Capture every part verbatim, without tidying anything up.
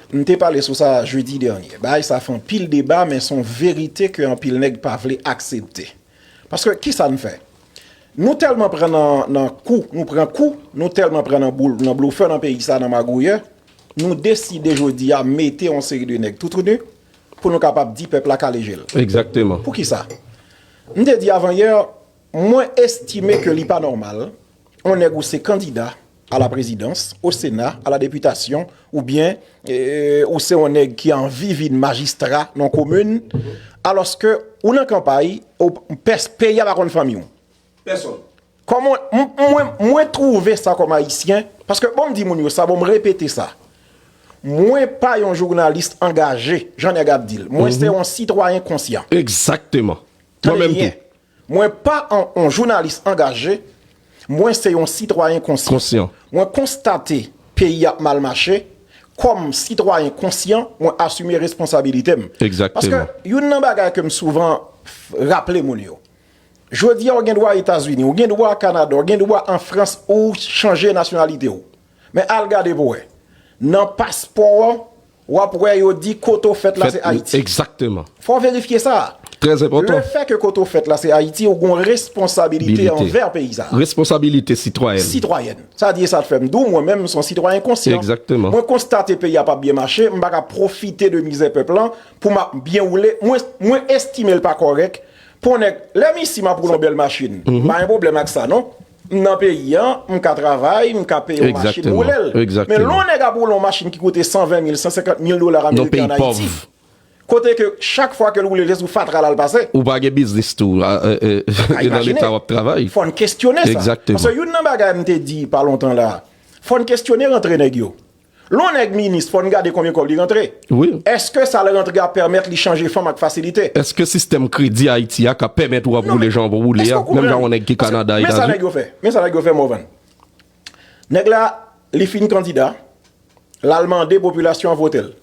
M te pale sou sa jedi dènye. Bagay sa fè anpil deba, men se yon verite ke anpil nèg pa vle aksepte. Paske, kisa n fè? Nou tèlman pran nan, nan kou, nou pran kou, nou tèlman pran nan boul, nan blofè nan peyi sa, nan magouyè, nou deside jodi a mete yon seri de nèg toutouni pou nou kapab di pèp la kale je l. Egzakteman. Poukisa? M te di avan yè, mwen estime ke li pa nòmal, yon nèg ou se kandida a la prezidans, o sena, a la depitasyon, oubyen e, ou se yon nèg ki anvi vin majistra nan komin, alòske ou nan kanpay, ou, pès, peyi a pa konn fanmi w. Pèsonn. Kòman, m, mwen, mwen twouve sa kòm Ayisyen, paske bon m di moun yo sa, bon m repete sa. Mwen pa yon jounalis angaje, jan nèg ap di l. Mwen se yon sitwayen konsyan. Egzakteman. Mwen menm tou. Mwen pa an, on jounalis angaje, mwen se yon sitwayen konsyan. Konsyan. Mwen konstate peyi ap mal mache, kòm sitwayen konsyan, mwen asime responsabilite m. Egzakteman. Paske youn nan bagay ke m souvan f- raple moun yo, jodi a ou gen dwa Etazini, ou gen dwa Kanada, ou gen dwa an Frans, ou chanje nasyonalite w. Men al gade pou wè. Nan paspò an, w ap wè yo di kote w fèt la se Ayiti. Egzakteman. Fò w verifye sa. Trè enpòtan. Lefè ke kote w fèt la se Ayiti, ou gen yon responsabilite anvè peyi sa. Responsabilite sitwayèn. Sitwayèn. Sa di e sa k fè m di w, mwen menm m se yon sitwayen konsyan. Egzakteman. Mwen konstate peyi a p ap byen mache, m pa ka pwofite de mizè pèp lan pou m ap byen woule. Mwen, mwen estime l pa kòrèk pou yon nèg, lè m isi m ap woule yon bèl machin. M pa gen pwoblèm ak sa non. M nan peyi an, m ka travay, m ka peye yon machin, m woule l. Men lè yon nèg ap woule yon machin ki koute san ven mil, san senkant mil dola ameriken ann Ayiti, kote ke chak fwa ke l woule l se sou fatra l al pase. Ou pa gen biznis tou, e nan leta w ap travay. Fò n kestyone sa. Egzakteman. Paske youn nan bagay m te di pa lontan la, fò n kestyone rantre nèg yo. Lè yon nèg minis, fò n gade konbyen kòb li rantre. Wi. Èske sa l rantre a pèmèt li chanje fanm ak fasilite? Èske sistèm kredi Ayiti a ka pèmèt ou ap woule jan w ap woule a, menm jan yon nèg ki Kanada, Etazini? Men sa nèg yo fè. Men sa nèg yo fè, Morvan. Nèg la, li fin kandida, l al mande popilasyon an vote l.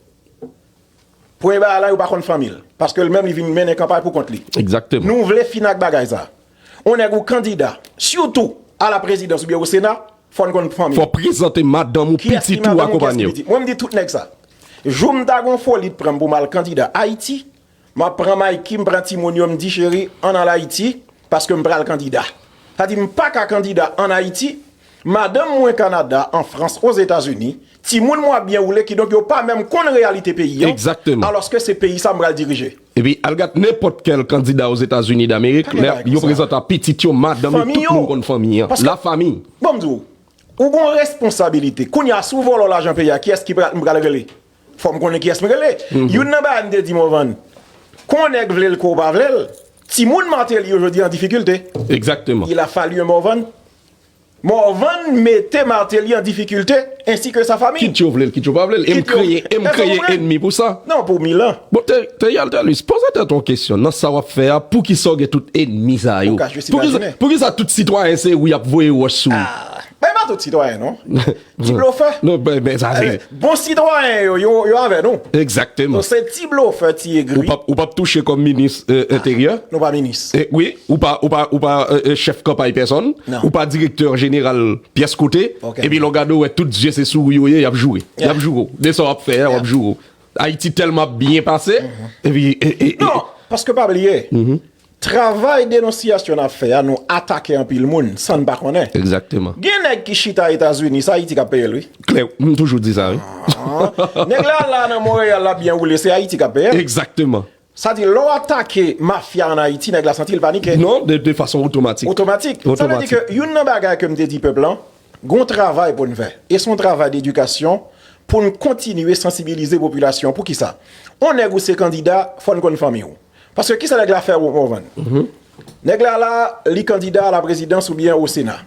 Premye bagay la, yo pa konn fanmi l. Paske l menm, li vin mennen kanpay pou kont li. Egzakteman. Nou vle fin ak bagay sa. Yon nèg ou kandida, sitou a la prezidans oubyen o sena, fò n konn fanmi l. Fò w prezante madanm ou, pitit ou, akonpanye w. Mwen m di tout nèg sa. Jou m ta gen yon foli t pran m pou m al kandida Ayiti, m ap pran Mikey, m pran timoun yo, m di cheri, ann al Ayiti, paske m pral kandida. Sa di m pa ka kandida ann Ayiti, madanm mwen Kanada, an Frans, Ozetazini, timoun mwen ap byen woule, kidonk yo pa menm konn reyalite peyi an, alòske se peyi sa m pral dirije. Epi al gad nenpòt kèl kandida Ozetazini Damerik, lè yo prezante a pitit yo, madanm yo, tout moun konn fanmi an. Lafanmi. Bon, m di w, ou gen yon responsabilite. Kounye a, si w vòlò lajan peyi a, kiyès ki pral, m pral rele? Fò m konnen kiyès m rele. Youn nan bagay m te di Morvan, kon yon nèg vle l, kon w pa vle l, timoun Martelly yo jodi an difikilte. Egzakteman. Il a fallu un Morvan. Morvan mete Martelly an difikilte, ensi ke sa fanmi. Kit yo vle l, kit yo pa vle l. E m kreye, e m kreye ennmi pou sa. Non, pou Milan. Bon, Theriel Thelus, poze tèt ou yon kesyon. Nan sa w ap fè a, poukisa w gen tout ennmi sa yo? Poukisa, poukisa tout sitwayen se ou y ap voye wòch sou? Ah, men pa tout sitwayen, non. Ti blofè. Non, ben, ben, sa se. Bon sitwayen yo, yo, yo avè nou. Egzakteman. Se ti blofè, ti egri. Ou p ap, ou p ap touche kòm minis enteryè. Nou pa minis. Wi, ou pa, ou pa, ou pa chèf kanpay pèsonn. Ou pa direktè jeneral pyès kote. Epi lè w gade, w wè tout zye se sou ou yo ye, y ap joure. Y ap joure w. De sa w ap fè a, w ap joure w. Ayiti tèlman ap byen pase. Epi. Non, paske pa bliye. Travay denonsyasyon n ap fè a, nou atake anpil moun san n pa konnen. Egzakteman. Gen nèg ki chita Etazini, se Ayiti k ap peye l, wi. Klè, m toujou di sa, wi. Nèg la la nan Monreyal, l ap byen woule, se Ayiti k ap peye l. Egzakteman. Sa di, lè w atake mafya ann Ayiti, nèg la santi l panike. Non, de, de fason otomatik. Otomatik. Sa vle di ke youn nan bagay ke m te di pèp lan, gen yon travay pou n fè. E se yon travay dedikasyon pou n kontinye sansibilize popilasyon. Poukisa? Yon nèg ou se kandida, fò n konn fanmi w. Paske kisa nèg la fè Morvan? Nèg la la, li kandida a la prezidans oubyen o sena.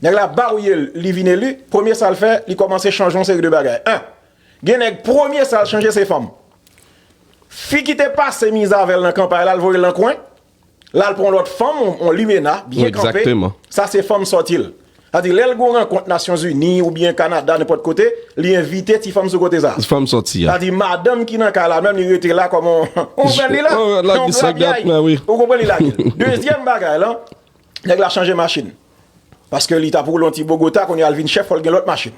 Nèg la baryel, li vin eli, premye sa l fè, li kòmanse chanje yon seri de bagay. En, gen nèg premye sa l chanje se fanm. Fi ki te pase mizè avè l nan kanpay la, l voye l nan kwen, l al pran yon lòt fanm, yon, yon limena, byen kanpe. Sa se fanm sòti l. Sa di, lè l gen yon rankont Nasyonzini oubyen Kanada, nenpòt kote, li envite ti fanm sou kote sa. Ti fanm sòti a. Sa di, madanm ki nan kay la menm, li rete la kòm yon, ou konprann li la? Nan yon grabyay. Ou konprann li lage l. Dezyèm bagay lan, nèg la chanje machin. Paske li t ap woule yon ti Bogota, kounye a l vin chèf, fò l gen lòt machin.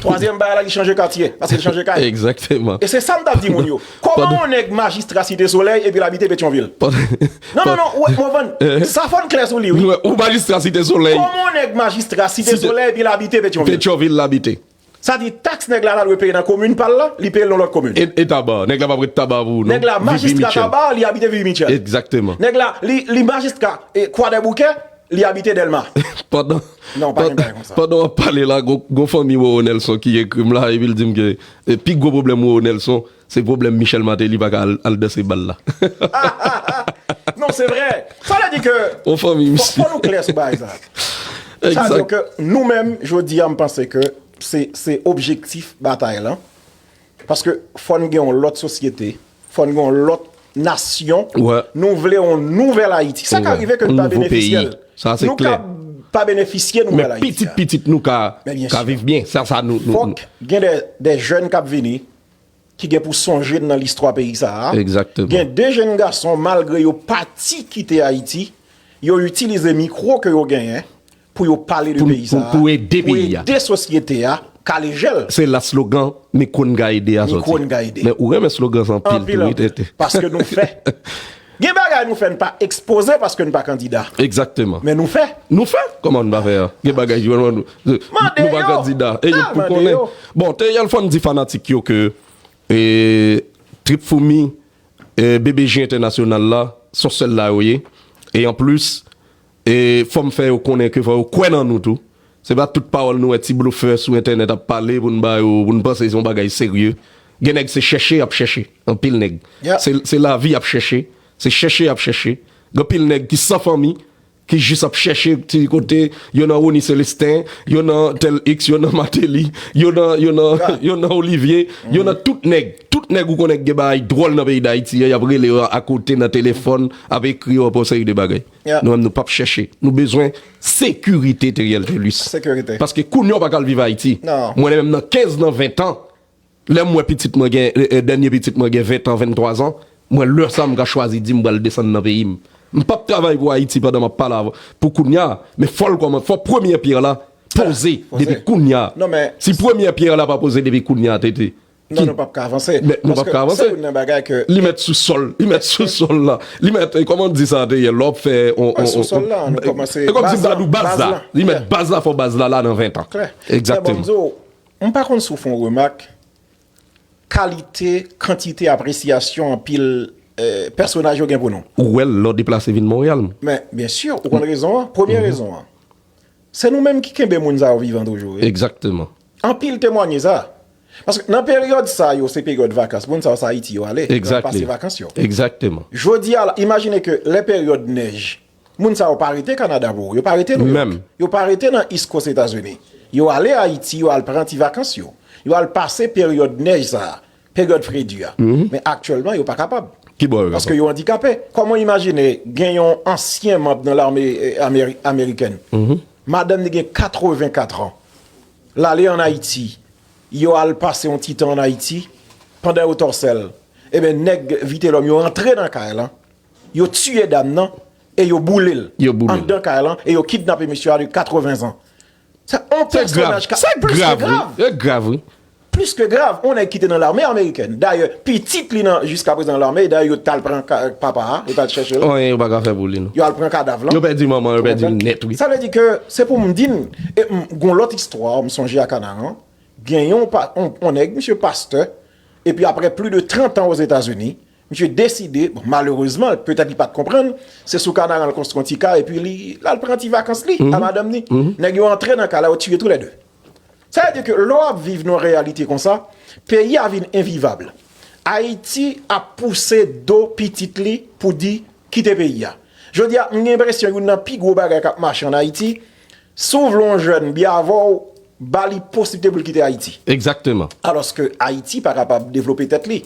Twazyèm bagay la, li chanje katye, paske li chanje kay. Egzakteman. E se sa m t ap di moun yo. Kòman yon nèg majistra Site Solèy epi l abite Petyonvil? Non, non, non, ou, ou konprann? Sa fò n klè sou li, wi. Ou majistra Site Solèy. Kòman yon nèg majistra Site Solèy epi l abite Petyonvil? Petyonvil l abite. Sa di taks nèg la ta dwe peye nan komin pa l la, li peye l nan lòt komin. E, e Taba, nèg la p ap ret Taba pou nou. Nèg la majistra Taba, li abite Vivi Mitchell. Egzakteman. Nèg la, li, li majistra e Kwadèboukè, li abite Dèlma. Pandan Non, pa gen bagay konsa. Pandan w ap pale la, gon, gon fanmi Roro Nelson ki ekri m la, epi l di m ke e, pi gwo pwoblèm Roro Nelson, se pwoblèm Michel Martelly pa ka al, al danse bal la. Non, se vre. Sa vle di ke Yon fanmi fò, misye. Fò nou klè sou bagay sa. Sa vle di ke nou menm, jodi a, m panse ke se, se objektif batay lan. Paske fò n gen yon lòt sosyete, fò n gen yon lòt nasyon. Nou vle yon nouvèl Ayiti. Sa ka rive ke n pa benefisye l. Sa se klè. Nou ka pa benefisye nouvèl Ayiti. Men pitit pitit nou ka, ka viv byen. Sa, sa nou, nou. Fòk gen de, de jèn k ap vini ki gen pou sonje nan listwa peyi sa a. Egzakteman. Gen de jèn gason, malgre yo pati kite Ayiti, yo itilize mikwo ke yo genyen pou yo pale de peyi sa a, pou ede peyi a, pou ede sosyete a kale jèl. Se la slogan Mikwo n ka ede a soti. Mikwo n ka ede. Men ou renmen slogan sa anpil tou, wi, Tete. Paske nou fè. Gen bagay nou fè, n pa ekspoze paske n pa kandida. Egzakteman. Men nou fè. Nou fè. Kòman n pa fè a? Gen bagay nou, nou, nou pa kandida. E yo pou konnen. Bon, Teriel, fò n di fanatik yo ke e, Trip Foumi, e, B B J entènasyonal la, se yon sèl la yo ye. E anplis, e, fò m fè yo konnen ke fò yo kwè nan nou tou. Se pa tout pawòl nou wè ti blofè sou entènèt ap pale pou n ba yo, pou n panse se yon bagay serye. Gen nèg se chèche y ap chèche, anpil nèg. Se, se lavi y ap chèche, se chèche y ap chèche. Gen anpil nèg ki san fanmi, ki jis ap chèche ti kote, yo nan Rony Celestin, yo nan tèl X, yo nan Martelly, yo nan, yo nan, yo nan Olivier, yo nan tout nèg. Tout nèg ou konnen ki gen bagay dwòl nan peyi Dayiti an, y ap rele yo akote nan telefòn, ap ekri yo, ap yon seri de bagay. Nou menm, nou p ap chèche. Nou bezwen sekirite, Teriel Thelus. Paske kounye a w pa ka al viv Ayiti. Mwen menm, nan kenz, nan ven tan, lè m wè pitit mwen gen, e, e, dènye pitit mwen gen ven tan, venntwa zan, mwen lè sa m ka chwazi di m pral desann nan peyi m. M p ap travay pou Ayiti pandan m ap pale avè w pou kounye a, men fò l kòman, fò premyè pyè la poze depi kounye a. Si premyè pyè la pa poze depi kounye a, Tete, Non, nou p ap ka avanse. Men nou p ap ka avanse. Paske se youn nan bagay ke Li mèt sou sòl. Li mèt sou sòl la. Li mèt, e, kòman n di sa, Teriel, lè w ap fè on, on, sou sòl la, nou kòmanse. E kòm si m ta di w baz la. Li mèt baz la, fò baz la la nan ven tan. Egzakteman. M pa konn si w fè yon remak, kalite, kantite apresyasyon anpil, e, pèsonaj yo gen pou nou. Ou wè l lè w deplase vin Monreyal. Men, byen si, ou konn rezon an. Premye rezon an, se nou menm ki kenbe moun sa yo vivan toujou, wi. Egzakteman. Anpil temwanye sa. Paske nan peryòd sa yo, se peryòd vakans. Moun sa yo, se Ayiti yo ale. Yo al pase vakans yo. Egzakteman. Jodi a la, imajine ke lè peryòd nèj, moun sa yo pa rete Kanada pou yo pa rete Nouyòk. Yo pa rete nan East Coast Etazini. Yo ale Ayiti, yo al pran ti vakans yo. Yo al pase peryòd nèj sa a, peryòd fredi a. Men aktyèlman, yo pa kapab. Ki bò yo kapab? Paske yo andikape. Kòman w imajine gen yon ansyen manm nan lame, e, ameri-, amerikèn? Madanm li gen katrevenkat an. L ale ann Ayiti. Yo al pase yon ti tan ann Ayiti. Pandan yo tòsè l, ebyen, nèg Vitelòm yo antre nan kay lan. Yo tiye dam nan e yo boule l anndan kay lan e yo kidnape mesye a de katreven zan. Se yon pèsonaj ka, plis ke grav. Se grav, wi. Plis ke grav, yon nèg ki te nan lame amerikèn. Dayè, pitit li nan, jiska prezan nan lame, dayè, yo t al pran ka-, papa a, yo t al chèche l. Anyen yo pa ka fè pou li, non. Yo al pran kadav lan. Yo pèdi manman, yo pèdi l nèt, wi. Sa vle di ke se pou m di n, e m, gon lòt istwa, m sonje a Kanaran, gen yon pa, yon, yon nèg, misye pastè, epi aprè plis de trant an Ozetazini, misye deside, bon, malerezman, petèt li pa t konprann, se sou Kanaran l konstwi yon ti kay, epi li, l al pran ti vakans li a madanm li. Nèg yo antre nan kay la, yo tiye toulède. Sa vle di ke lè w ap viv nan yon reyalite konsa, peyi a vin envivab. Ayiti ap pouse do pitit li pou di kite peyi a. Jodi a, m gen enpresyon youn nan pi gwo bagay k ap mache ann Ayiti, si w vle yon jèn byen avè w, ba li posiblite pou l kite Ayiti. Egzakteman. Alòske Ayiti pa kapab devlope tèt li.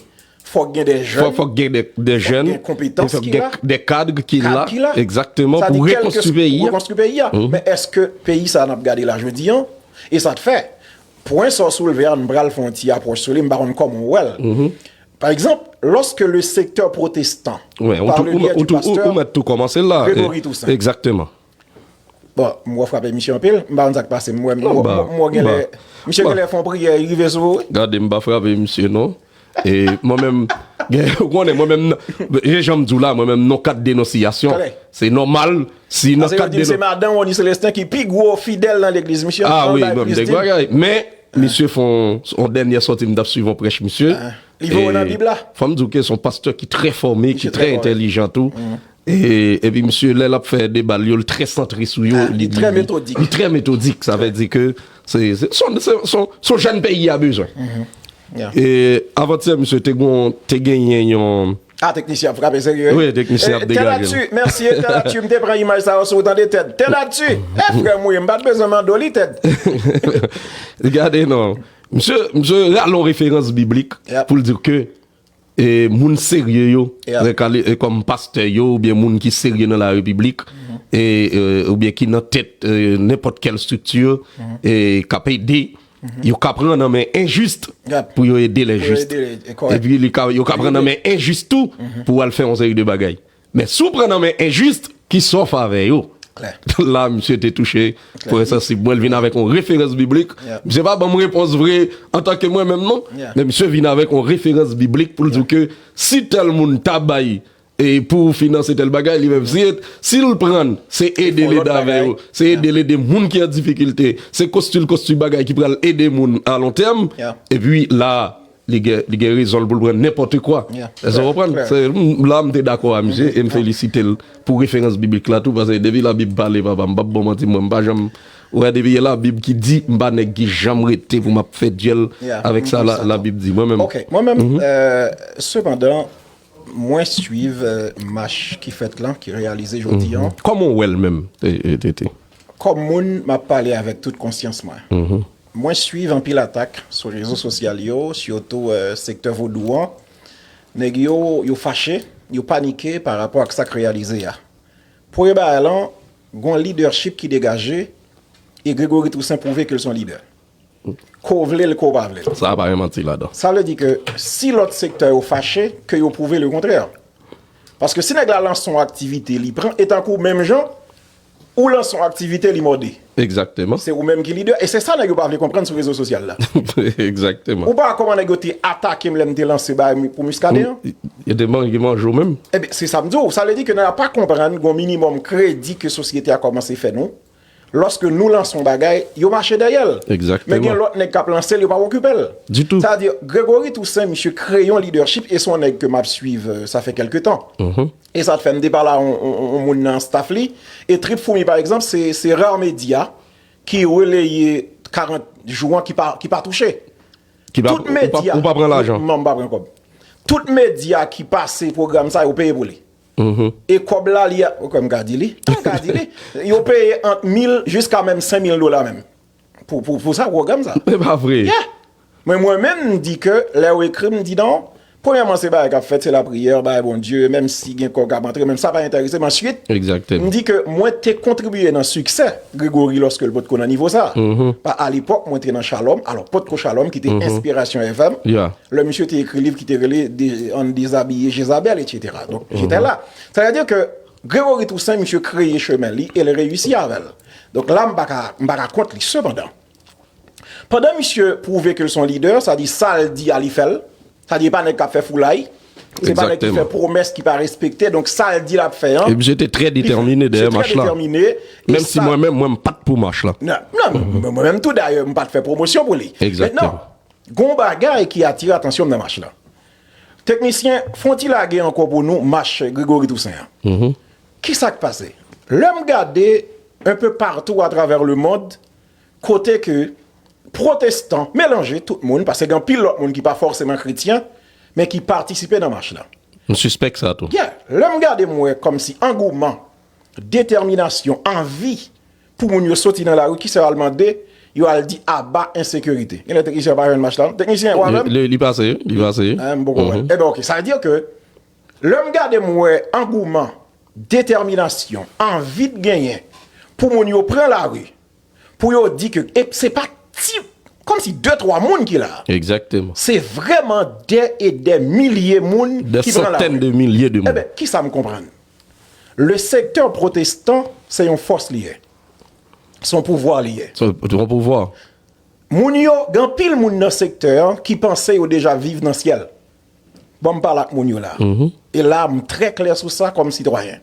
Fòk gen de jèn. Fòk, fòk gen de, de jèn. Fòk gen konpetans ki la. Fòk gen de kad ki la. Kad ki la. Egzakteman, pou rekonstwi peyi a. Pou rekonstwi peyi a. Men èske peyi sa a n ap gade la jodi a, e sa t fè, pwen sa w soulve a, m pral fè yon ti apwòch sou li, m pa konn kòman w wè l. Pa egzanp, lorsque le secteur protestant, par le biais du pasteur Grégory Toussaint, Egzakteman. Bon, m wè w frape misye anpil, m pa konn sa k pase, m wè m wè w genlè, misye genlè fè yon priyè, li rive sou ou wi. Gade, m pa frape misye non. E mwen menm, gen, ou konnen, mwen menm, e jan m di w la, mwen menm, nan kad denonsiyasyon, se nòmal, si nan kad denonsiyasyon. Se madanm Rony Celestin ki pi gwo fidèl nan legliz, misye. Ah wi, mwen m te bagay. Men, misye fè yon dènyè sòti, m t ap swiv yon prèch misye. Li voye w nan Bib la. Fò m di w ke se yon pastè ki trè fòme, ki trè entèlijan tou. E, epi misye, lè l ap fè deba l yo, l trè santre sou yo. Li trè metodik. Li trè metodik, sa vle di ke se, se, se, se, se, se yon jèn peyi a bezwen. E avantyè, misye te gon, te genyen yon. Ah, teknisyen ap frape serye. Wi, teknisyen ap degaje. Tèdati, mèsi, Tèdati, m te pran imaj sa yo sou ou tande Tèd. Tèdati, e frè m ou ye, m pa t bezwen mande w li Tèd. Gade non. Misye, misye rale yon referans biblik pou l di ke e moun serye yo, e kòm pastè yo, oubyen moun ki serye nan la repiblik, e, e, oubyen ki nan tèt, e, nenpòt kèl estrikti, e k ap ede, yo ka pran nan men enjis pou yo ede lè jis. Epi li ka, yo ka pran nan men enjis tou pou al fè yon seri de bagay. Men si w pran nan men enjis, ki sòf avè yo. La, misye te touche pwen sansib mwen, l vin avèk yon referans biblik. Misye pa ban m repons vre antanke mwen menm non, men misye vin avèk yon referans biblik pou l di w ke si tèl moun ta bay e pou finanse tèl bagay, li menm si, si l pran l, se ede l ede avè yo, se ede l ede moun ki an difikilte, se konstwi l konstwi bagay ki pral ede moun a lon tèm, epi la, li gen, li gen rezon l pou l pran nenpòt kwa. Èske w konprann? Se, m, la, m te dakò a misye e m felisite l pou referans biblik la tou, paske depi Labib pale, papa, m p ap ba w manti, mwen, m pa janm, ou wè, depi e Labib ki di, m pa nèg ki janm rete pou m ap fè dyèl avèk sa la, Labib di. Mwen menm. Ok, mwen menm, euh, sepandan, mwen swiv, euh, mach ki fèt lan, ki reyalize jodi an. Kòman w wè l menm, e, e, Tete? Kòm moun, m ap pale avèk tout konsyans mwen. Mwen swiv anpil atak sou rezo sosyal yo, sitou, euh, sektè vodou an. Nèg yo, yo fache, yo panike pa rapò ak sa k reyalize a. Premye bagay lan, gon lidèchip ki degaje, e Gregory Toussaint pwouve ke l se yon lidè. Ke w vle l, ke w pa vle l. Sa pa gen manti ladan. Sa vle di ke si lòt sektè yo fache, ke yo pwouve lekontrè. Paske si nèg la lanse yon aktivite, li pran, e tankou menm jan, ou lanse yon aktivite, li mòde. Egzakteman. Se ou menm ki lidè, e se sa nèg yo pa vle konprann sou rezo sosyal la. Egzakteman. Ou pa wè kòman nèg yo te atake m lè m te lanse bagay pou Muscadin an? Yo te manje, manje w menm. Ebyen, se sa m di w. Sa vle di ke nèg la pa konprann gon minimòm kredi ke sosyete a kòmanse fè nou. Lòske nou lanse yon bagay, yo mache dèyè l. Egzakteman. Men gen lòt nèg k ap lanse l, yo pa okipe l. Ditou. Sa vle di, Gregory Toussaint, misye kreye yon lidèchip, e se yon nèg ke m ap swiv, euh, sa fè kèlke tan. E sa t fè m te pale a yon, yon, yon moun nan staff li. E Trip Foumi, pa egzanp, se, se ra medya ki releye karant jou an ki pa, ki pa touche. Ki pa, tout medya, ou pa, ou pa pran lajan. Non, m pa pran kòb. Tout medya ki pase pwogram sa, yo peye pou li. E kòb la, li a, ou kwè m ka di li? M ka di li. Yo peye ant mil jiska menm senk mil dola menm. Pou, pou, pou sa, pwogram sa. Se pa vre. Yeah. Men mwen menm, m di ke lè yo ekri m, m di non. Premyèman, se bagay k ap fèt, se lapriyè, bay Bondye, menm si gen kòb k ap antre, menm sa pa enterese m. Answit, m di ke mwen te kontribiye nan siksè Gregory lòske l potko nan nivo sa. Pa, alepòk, mwen te nan Shalom, alò, potko Shalom, ki te Inspiration F M. Lè misye te ekri liv ki te rele De-, Ann dezabiye Jezabèl, et cetera. Donk, j'étais là. Sa vle di ke Gregory Toussaint, misye kreye chemen li e l reyisi avè l. Donk la, m pa ka, m pa ka kont li. Sepandan, pandan misye pwouve ke l se yon lidè, sa di sa l di a li fè l, sa di e pa nèg k ap fè foulay, se pa nèg ki fè pwomès ki pa respekte, donk sa l di l ap fè an. E misye te trè detèmine dèyè mach la. Menm si mwen menm, mwen m pa t pou mach la. Non, non, mwen menm tou dayè, m pa t fè pwomosyon pou li. Mentnan, gon bagay ki atire atansyon m nan mach la. Teknisyen, fè yon ti lage ankò pou nou mach Gregory Toussaint an. Kisa k pase? Lè m gade un peu partout à travers le monde, kote ke pwotestan, melanje tout moun, paske gen anpil lòt moun ki pa fòseman kretyen, men ki patisipe nan mach la. M sispèk sa tou. Yeah, lè m gade, m wè kòmsi angouman, detèminasyon, anvi pou moun yo soti nan lari, kisa yo al mande? Yo al di aba ensekirite. Genlè teknisyen an pa jwenn mach la, non? Teknisyen, ou avè m? Li, li pase, li pase. Ah, m poko wè. Ebyen, ok. Sa vle di ke lè m gade, m wè angouman, detèminasyon, anvi t genyen pou moun yo pran lari, pou yo di ke, e se pa ti, kòmsi de, twa moun ki la. Egzakteman. Se vrèman dè e dè milye moun ki pran lari. Des centaines de milliers de moun. Ebyen, kisa m konprann? Le sektè pwotestan, se yon fòs li ye. Se yon pouvwa li ye. Se yon pouvwa. Moun yo, gen anpil moun nan sektè an ki panse yo deja viv nan syèl. Bon, m pale ak moun yo la. E la, m trè klè sou sa kòm sitwayen.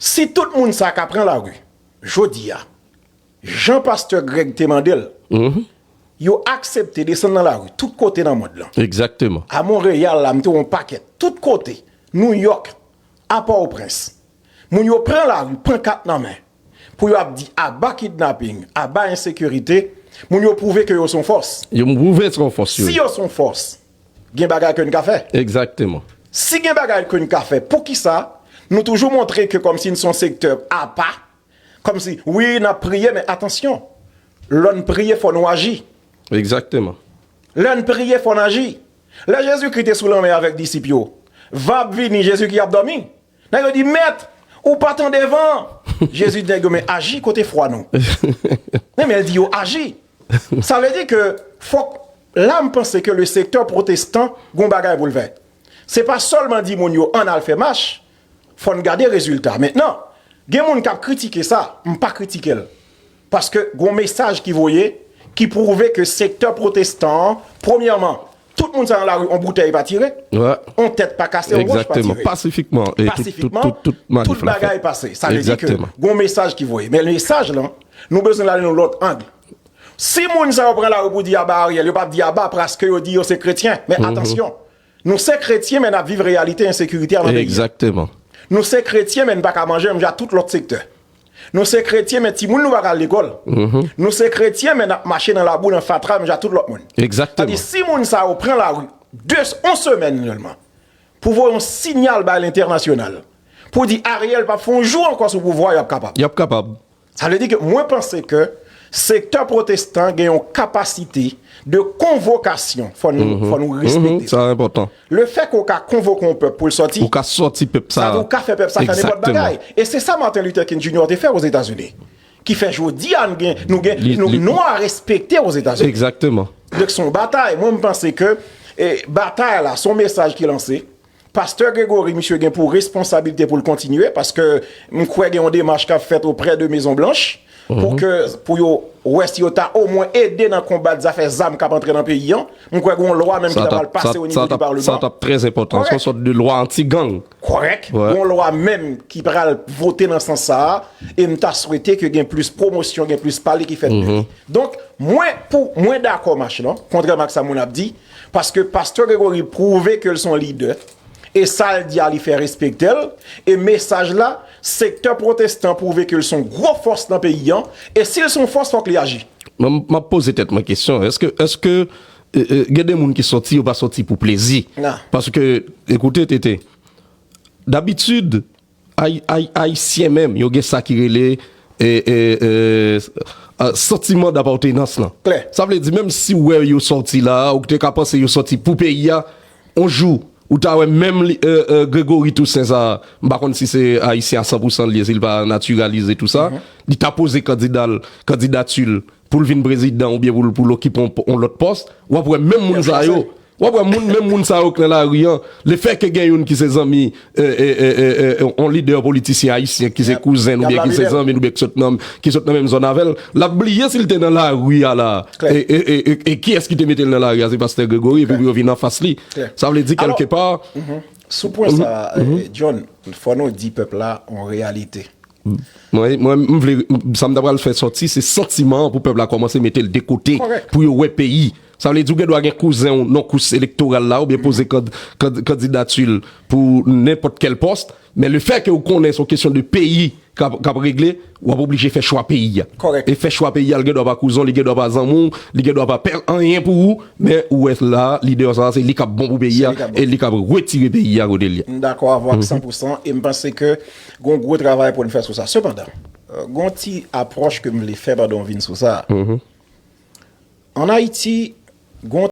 Si tout moun sa ka pran lari, jodi a, jan pastè Greg te mande l, yo aksepte desann nan lari tout kote nan mond lan. Egzakteman. A Monreyal la, m te wè yon pakèt. Tout kote. Nouyòk, a Pòtoprens. Moun yo pran lari, pankat nan men. Pou yo ap di aba kidnaping, aba ensekirite, moun yo pwouve ke yo se yon fòs. Yo pwouve se yon fòs yo. Si yo se yon fòs, gen bagay ke n ka fè. Egzakteman. Si gen bagay ke n ka fè, poukisa nou toujou montre ke kòmsi n se yon sektè apa, kòmsi, wi, n ap priye, men atansyon, lè n priye, fò nou aji. Egzakteman. Lè n priye, fò n aji. Lè Jezikri te sou lanmè avèk disip yo, van ap vini, Jezikri ap dòmi. Nèg yo di, Mèt, ou pa tande van an? Jezi di nèg yo, men aji kote fwa nou. Men, men l di yo aji. Sa vle di ke fòk, la m panse ke le sektè pwotestan gon bagay pou l fè. Se pa sèlman di moun yo ann al fè mach, fò n gade rezilta. Mentnan, gen moun k ap kritike sa, m pa kritike l. Paske gon mesaj ki voye, ki pwouve ke sektè pwotestan an, premyèman, tout moun sa nan lari, on boutèy pa tire, on tèt pa kase, on wòch pa tire. Pasifikman. Pasifikman, tout bagay pase. Sa vle di ke gon mesaj ki voye. Men mesaj lan, nou bezwen l ale nan lòt ang. Si moun sa yo pran lari pou di aba Ariel, yo p ap di aba paske yo di yo se kretyen. Men atansyon, nou se kretyen, men n ap viv reyalite ensekirite a nan peyi a. Egzakteman. Nou se kretyen, men n pa ka manje menm jan ak tout lòt sektè. Nou se kretyen, men timoun nou pa ka al lekòl. Nou se kretyen, men n ap mache nan labou, nan fatra, menm jan ak tout lòt moun. Sa di, Egzakteman. Si moun sa yo pran lari de, yon semèn sèlman, pou voye yon siyal bay lentènasyonal, pou di Ariel p ap fè yon jou ankò sou pouvwa, y ap kapab. Y ap kapab. Sa vle di ke mwen panse ke sektè pwotestan gen yon kapasite de konvokasyon, fò nou, fò nou respekte sa. Sa enpòtan. Le fè ke w ka konvoke yon pèp pou l sòti, Ou ka sòti pèp sa. Sa di w ka fè pèp sa fè nenpòt bagay. E se sa Martin Luther King Junior te fè Ozetazini. Ki fè jodi a nou gen, nou gen, nou, nou a respekte Ozetazini. Egzakteman. Donk se yon batay. Mwen, m panse ke, e, batay la, se yon mesaj ki lanse. Pastè Gregory, misye gen pou responsabilite pou l kontinye, paske m kwè gen yon demach k ap fèt oprè de Mezon Blanch, pou ke, pou yo wè si yo ta omwen ede nan konbat zafè zam k ap antre nan peyi an. M kwè gen yon lwa menm ki ta pral pase o nivo di Palman. Sa t ap trè enpòtan. Se yon sòt de lwa anti-gang. Kòrèk. Gen yon lwa menm ki pral vote nan sans sa a, e m ta swete ke gen plis pwomosyon, gen plis pale ki fèt de li. Donk, mwen, pou, mwen dakò mach lan, kontrèman ak sa moun ap di, paske pastè Gregory pwouve ke l se yon lidè, e sa l di a li fè respekte l, e mesaj la, sektè pwotestan pwouve ke l se yon gwo fòs nan peyi an, e si l se yon fòs, fòk li aji. Mwen, m ap poze tèt mwen kesyon, èske, èske, e, e, gen de moun ki sòti, yo pa sòti pou plezi? Paske, ekoute, Tete, dabitid, Ay, ay, Ayisyen menm, yo gen sa ki rele, e, e, e, e, santiman dapatenans lan. Sa vle di, menm si w wè yo sòti la, ou te ka panse yo sòti pou peyi a, on jou, ou ta wè menm li, e, e, Gregory Toussaint sa, m pa konn si se Ayisyen a san pou san l ye, si l pa natiralize tou sa, li ta poze kandida l, kandidati l pou l vin prezidan oubyen pou l, pou l okipe on, on lòt pòs, w ap wè menm moun sa yo, w ap wè moun, menm moun sa yo k nan lari an, lefètke gen youn ki se zanmi, e, e, e, e, e, on lidè politisyen ayisyen ki se kouzen l oubyen ki se zanmi l oubyen ki sot nan, ki sot nan menm zòn avè l, l ap bliye si l te nan lari a la. E, e, e, e, e kiyès ki te mete l nan lari a? Se pastè Gregory, epi pou yo vin anfas li. Sa vle di, kèlkepa, Sou pwen sa, e, John, fò nou di pèp la on reyalite. Mwen, mwen, m vle, sa m ta pral fè sòti, se santiman an pou pèp la kòmanse mete l de kote, pou yo wè peyi. Sa vle di, ou gen dwa gen kouzen w nan kous elektoral la, oubyen poze kand-, kand-, kandidati l pou nenpòt kèl pòs, men lefètke ou konnen se yon kesyon de peyi k ap, k ap regle, w ap oblije fè chwa peyi a. E fè chwa peyi a, li gen dwa pa kouzen w, li gen dwa pa zanmi w, li gen dwa pa pè anyen pou ou, men ou wè la, lidè sa, se li k ap bon pou peyi a, e li k ap retire peyi a kote l ye. M dakò avè w ak san pou san, e m panse ke gon gwo travay pou n fè sou sa. Sepandan, e, gon ti apwòch ke m vle fè pandan w vin sou sa. Ann Ayiti, gon